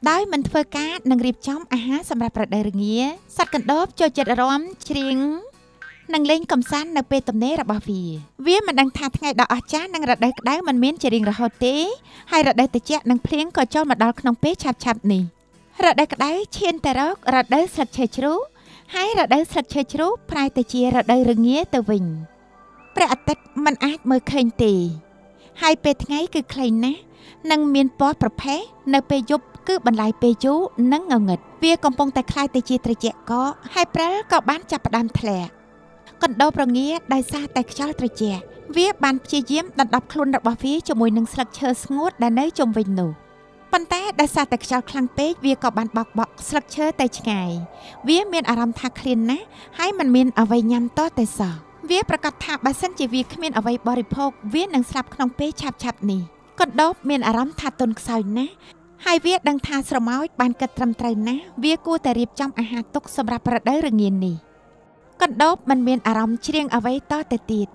ដោយមិនធ្វើការនិងរៀបចំអាហារសម្រាប់រដូវរងាសត្វកណ្ដូបចូលចិត្តរាំច្រៀងនិងលេងកម្សាន្តនៅពេលទំនេររបស់វាវាមិនដឹងថាថ្ងៃដ៏អស្ចារ្យនិងរដូវក្តៅមិនមានជារៀងរហូតទេហើយរដូវត្រជាក់និងភ្លៀងក៏ចូលមកដល់ក្នុងពេលឆាប់ៗនេះរដូវក្តៅឈានទៅរករដូវស្លឹកឈើជ្រុះហើយរដូវស្លឹកឈើជ្រុះប្រែទៅជារដូវរងាទៅវិញព្រះអាទិត្យមិនអាចមើលឃើញទេហើយពេលថ្ងៃគឺខ្លីណាស់និងមានពណ៌ប្រផេះនៅពេលយប់គឺបន្លាយពេលយូរនិងងងឹតវាកំពុងតែក្លាយទៅជាត្រជាក់កកហើយព្រិលក៏បានចាប់ផ្ដើមធ្លាក់កណ្ដូបរងាដោយសារតែខ្យល់ត្រជាក់វាបានព្យាយាមដណ្ដប់ខ្លួនរបស់វាជាមួយនឹងស្លឹកឈើស្ងួតដែលនៅជុំវិញនោះប៉ុន្តែដោយសារតែខ្យល់ខ្លាំងពេកវាក៏បានបោកបក់ស្លឹកឈើទៅឆ្ងាយវាមានអារម្មណ៍ថាឃ្លានណាស់ហើយមិនមានអ្វីញ៉ាំតតែសោះវាប្រកាសថាបើសិនជាវាគ្មានអ្វីបរិភោគវានឹងស្លាប់ក្នុងពេលឆាប់ៗនេះកណ្ដូបមានអារម្មណ៍ថាទន់ខ្សោយណាស់ហើយវាដឹងថាស្រមោចបានគិតត្រឹមត្រូវណាស់វាគួរតែរៀបចំអាហារទុកសម្រាប់រដូវរងានេះកណ្ដូបមិនមានអារម្មណ៍ច្រៀងអ្វីតទៅទៀត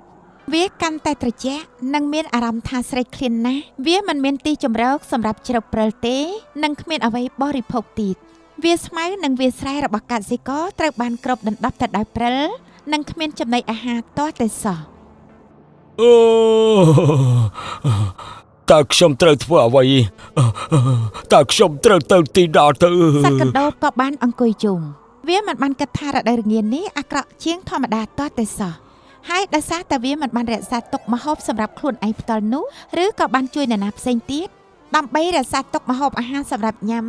វាកាន់តែត្រជាក់និងមានអារម្មណ៍ថាស្រេកឃ្លានណាស់វាមិនមានទីជម្រកសម្រាប់ជ្រកព្រិលទេនិងគ្មានអ្វីបរិភោគទៀតវាស្មៅនិងវាស្រែរបស់កសិករត្រូវបានគ្របដណ្ដប់ទៅដោយព្រិលនិងគ្មានចំណីអាហារតតែសោះអូតើខ្ញុំត្រូវធ្វើអ្វីតើខ្ញុំត្រូវទៅទីណាទៅសត្វកណ្ដូបក៏បានអង្គុយជុំវាមិនបានគិតថារដូវរងានេះអាក្រក់ជាងធម្មតាតតែសោះហើយដោយសារតែវាមិនបានរក្សាទុកម្ហូបសម្រាប់ខ្លួនឯងផ្ទាល់នោះឬក៏បានជួយនរណាផ្សេងទៀតដើម្បីរក្សាទុកម្ហូបអាហារសម្រាប់ញ៉ាំ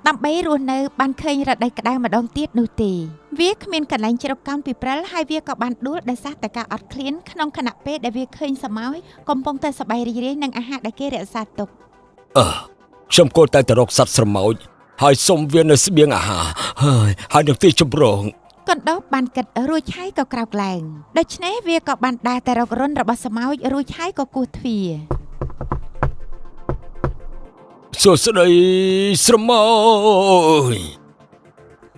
ដើម្បីរស់នៅបានឃើញរដូវក្តៅម្ដងទៀតនោះទេវាគ្មានកន្លែងជ្រកកោនពីព្រិលហើយវាក៏បានដួលដោយសារតែការអត់ឃ្លានក្នុងខណៈពេលដែលវាឃើញស្រមោចកំពុងតែសប្បាយរីករាយនឹងអាហារដែលគេរក្សាទុកខ្ញុំគួរតែទៅរកសត្វស្រមោចហើយសុំវានៅស្បៀងអាហារហើយនឹងទីជម្រកកណ្ដូបបានគិតរួចហើយក៏ក្រោកឡើងដូច្នេះវាក៏បានដើរទៅរករន្ធរបស់ស្រមោចរួចហើយក៏គោះទ្វារសួស្តីស្រមោច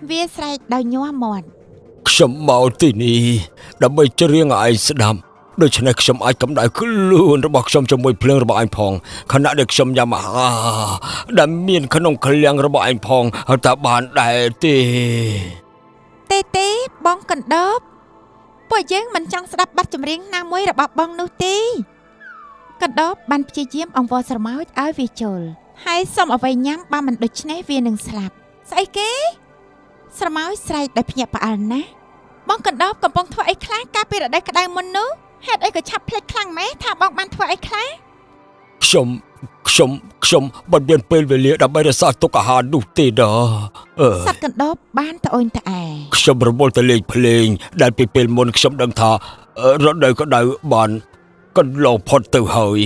វាស្រែកដោយញ័រមាត់ខ្ញុំមកទីនេះដើម្បីច្រៀងឲ្យឯងស្ដាប់ដូច្នេះខ្ញុំអាចកម្ដៅខ្លួនរបស់ខ្ញុំជាមួយភ្លើងរបស់ឯងផងខណៈដែលខ្ញុំញ៉ាំអាហារដែលមានក្នុងក្លៀងរបស់ឯងផងតើបានដែរទេទេបងកណ្ដូបពួកយើងមិនចង់ស្ដាប់បទចម្រៀងណាមួយរបស់បងនោះទេកណ្ដូបបានព្យាយាមអង្វរស្រមោចឲ្យវាចូលហើយសុំអ្វីញ៉ាំបើមិនដូច្នេះវានឹងស្លាប់ស្អីគេស្រមោចស្រែកដោយភ្ញាក់ផ្អើលណាស់បងកណ្ដូបកំពុងធ្វើអីខ្លះកាលពីរដូវក្តៅមុននោះហេតុអីក៏ឆាប់ភ្លេចខ្លាំងម៉េះថាបងបានធ្វើអីខ្លះខ្ញុំមិនមានពេលវេលាដើម្បីរក្សាទុកអាហារនោះទេដល់សត្វកណ្ដូបបានត្អូញត្អែខ្ញុំរវល់ទៅលេងភ្លេងដែលពីពេលមុនខ្ញុំដឹងថារដូវក្តៅបានកន្លងផុតទៅហើយ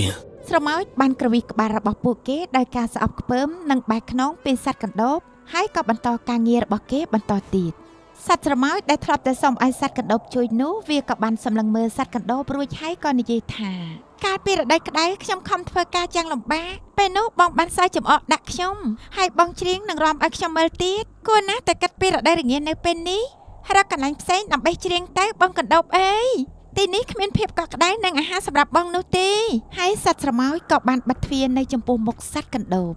ស្រមោចបានក្រវិះក្បាលរបស់ពួកគេដោយការស្អប់ខ្ពើមនិងបែកខ្នងពីសត្វកណ្ដូបហើយក៏បន្តការងាររបស់គេបន្តទៀតសត្វស្រមោចដែលធ្លាប់តែសុំឲ្យសត្វកណ្ដូបជួយនោះវាក៏បានសម្លឹងមើលសត្វកណ្ដូបរួចហើយក៏និយាយថាកាលពីរដូវក្តៅខ្ញុំខំធ្វើការយ៉ាងលំបាកពេលនោះបងបានសើចំអកដាក់ខ្ញុំហើយបងច្រៀងនិងរាំឲ្យខ្ញុំមើលទៀតគួរណាស់តែគិតពីរដូវរងានៅពេលនេះរកកន្លែងផ្សេងដើម្បីច្រៀងទៅបងកណ្ដូបអើយទីនេះគ្មានភាពកក់ក្ដៅនិងអាហារសម្រាប់បងនោះទេហើយសត្វស្រមោចក៏បានបិទទ្វារនៅចំពោះមុខសត្វកណ្ដូប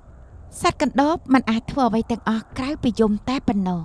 សត្វកណ្ដូបមិនអាចធ្វើអ្វីទាំងអស់ក្រៅពីយំតែប៉ុណ្ណោះ